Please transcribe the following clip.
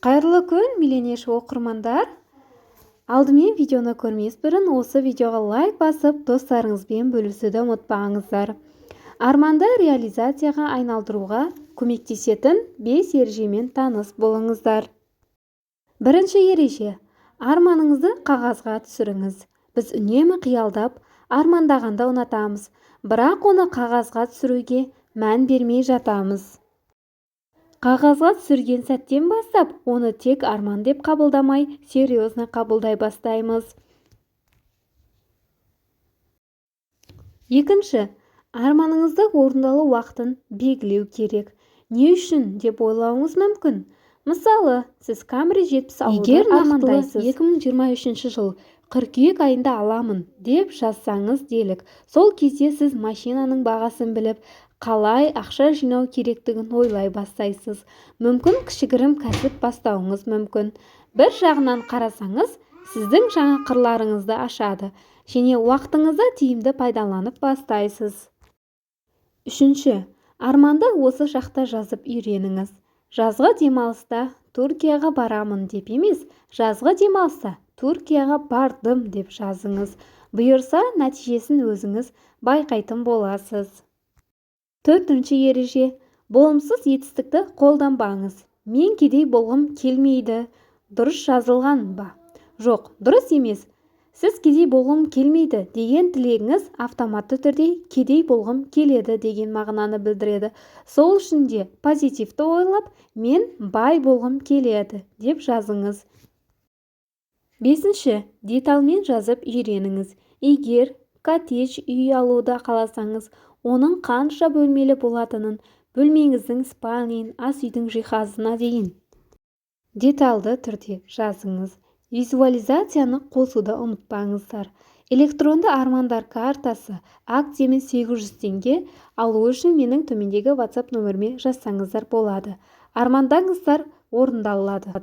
Қайырлы күн, миллионерші оқырмандар! Алдымен видеоны көрмес бұрын осы видеоға лайк басып, достарыңызбен бөлісуді ұмытпаңыздар. Арманды реализацияға айналдыруға көмектесетін 5 ережемен таныс болыңыздар. Бірінші ереже. Арманыңызды қағазға түсіріңіз. Біз үнемі қиялдап, армандағанды ұнатамыз, бірақ оны қағазға түсіруге мән бермей жатамыз. Қағазға түсірген сәттен бастап, оны тек арман деп қабылдамай, серьезно қабылдай бастаймыз. Екінші, арманыңызды орындалу уақытын белгілеу керек. Не үшін деп ойлауыңыз мүмкін. Мысалы, сіз Camry 70 алуды Егер нақтылы армандайсыз. 2023 жыл қыркүйек айында аламын деп жазсаңыз делік. Сол кезде сіз машинаның бағасын біліп, қалай ақша жинау керектігін ойлай бастайсыз. Мүмкін, кішігірім кәсіп бастауыңыз мүмкін. Бір жағынан қарасаңыз, сіздің жаңа қырларыңызды ашады және уақытыңызды тиімді пайдаланып бастайсыз. Үшінші, арманды осы шақта жазып үйреніңіз. Жазғы демалыста Түркияға барамын деп емес, жазғы демалыста Түркияға бардым деп жазыңыз. Бұйырса, нәтижесін өзіңіз байқайтын боласыз. Төртінші ереже. Болымсыз етістікті қолданбаңыз. Мен кедей болғым келмейді. Дұрыс жазылған ба? Жоқ, дұрыс емес. Сіз кедей болғым келмейді деген тілегіңіз автоматты түрде кедей болғым келеді деген мағынаны білдіреді. Сол үшін де позитивті ойлап, мен бай болғым келеді деп жазыңыз. Бесінші, детальмен жазып үйреніңіз. Егер коттедж үй алуды қаласаңыз, оның қанша бөлмелі болатынын, бөлмеңіздің спальнин, ас үйдің жиһазына дейін деталды түрде жазыңыз. Визуализацияны қосуды ұмытпаңыздар. Электронды армандар картасы акциямен 800 теңге алу үшін менің төмендегі WhatsApp нөміріме жазсаңыздар болады. Армандаңыздар, орындалады.